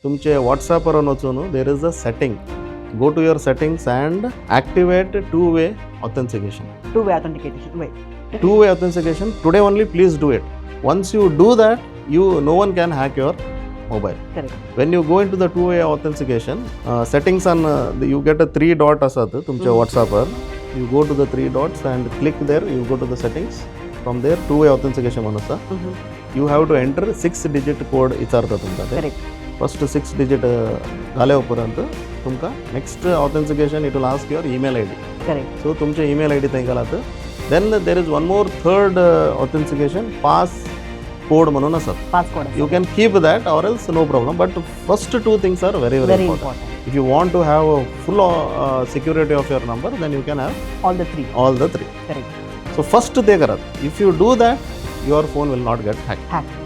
तुमचे व्हॉट्सॅपार वचून there is a setting, go to your settings and activate two way authentication. Two way authentication way. Two way authentication today only, please do it. Once you do that, you no one can hack your mobile. Correct. When you go into the two way authentication settings on, you get a three dot आसात तुमच्या व्हॉट्सॲपार, you go to the three dots and click there, you go to the settings. From there two way authentication म्हणून आसा, you have to enter six digit code विचारता तुमकां ते. Correct. First six digit घाल्या उपरांत तुमकां next authentication it will ask your email ID. Correct. So तुमचे email I D थंय घालात. Then there is one more third authentication, pass code म्हणून आसा. Passcode. You can keep that or else no problem, but first two things are very very very important. Important. If you want to have full security of your number, then you can have all the three. All the three. Correct. So first ते करात. If you do that, your phone will not get hack. Hack.